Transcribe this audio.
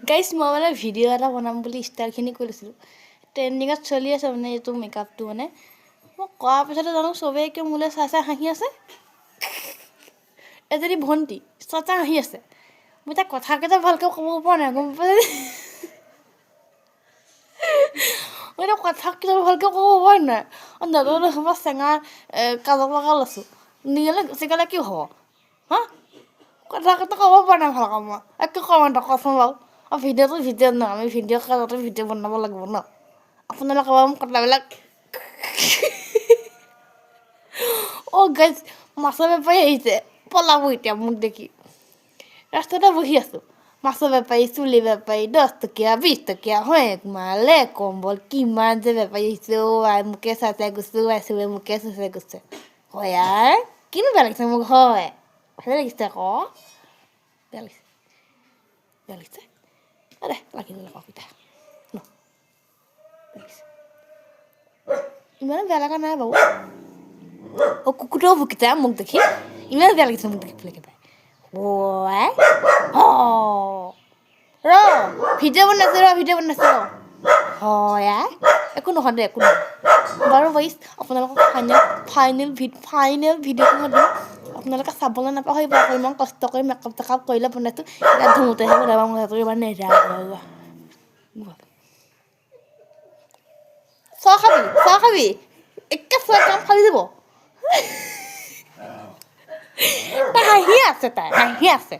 Guys, মই মানে video' এটা বনাম বুলি ষ্টাইলখিনি কৰি লৈছিলোঁ। ট্ৰেণ্ডিঙত চলি আছে মানে এইটো মেকআপটো। মানে মই কৰাৰ পিছতে জানো চবেই কিয় মোলৈ চাই চাই হাঁহি আছে। এজনী ভণ্টি চাই চাই হাঁহি আছে। মই তাইক কথাকেইটা ভালকৈ ক'ব পৰা নাই, গম পাইছে? মই এতিয়া কথা কেইটা ভালকৈ ক'ব পৰা নাই। নাজানো, মই চেঙা কাজল লগাই লৈছোঁ। নিলে গুচি গ'লে কি হ'ব? হা, কথা কথা ক'ব পৰা নাই ভালকৈ মই। একো ক'ব নাই, কচোন বাৰু। আৰু ভিডিঅ'টো ভিডিঅ' ন, আমি ভিডিঅ' কাজতে ভিডিঅ' বনাব লাগিব ন। আপোনালোকে মোক কথাবিলাক। অ' গাইজ, মাছৰ বেপাৰী আহিছে, পলাব এতিয়া মোক দেখি। ৰাস্তাতে বহি আছোঁ, মাছৰ বেপাৰী, চুলি বেপাৰী, 10 টকীয়া, 20 টকীয়া হয়, মালে কম্বল, কিমান যে বেপাৰী আহিছে। অ' আই, মোকে চাই চাই গৈছে। অ' আই, চবে মোকে চাই চাই গৈছে। হয় আই, কিনো বেয়া লাগিছে মোক? হয়, ভালে লাগিছে আকৌ। বেয়া লাগিছে, বেয়া লাগিছে। দে লাগিলে লাগক এতিয়া ন। লাগিছে, ইমানো বেয়া লগা নাই বাৰু। অ', কুকুৰটোও ভুকিছে মোক দেখি। ইমান বেয়া লাগিছে মোক দেখি পেলাই একেবাৰে। অ' অ', ৰ, ভিডিঅ' বনাইছোঁ, ৰ, ভিডিঅ' বনাইছোঁ, ৰ। হয় আই, একো নহয় দে, একো নহয় বাৰু। গাইজ, আপোনালোকক ফাইনেল ভিডিঅ'টো মই দিম, আপোনালোকে চাবলৈ নাপাহৰিব আকৌ। ইমান কষ্ট কৰি মেকআপ চেকআপ কৰি লৈ বনাইছোঁ। এতিয়া ধুওঁতেহে বনাব মই ইমান নেযাওঁ। চাহ খাবি? চাহ খাবি? একে চাহ কাম ফালি যাব। তাই হাঁহি আছে, তাই হাঁহি আছে।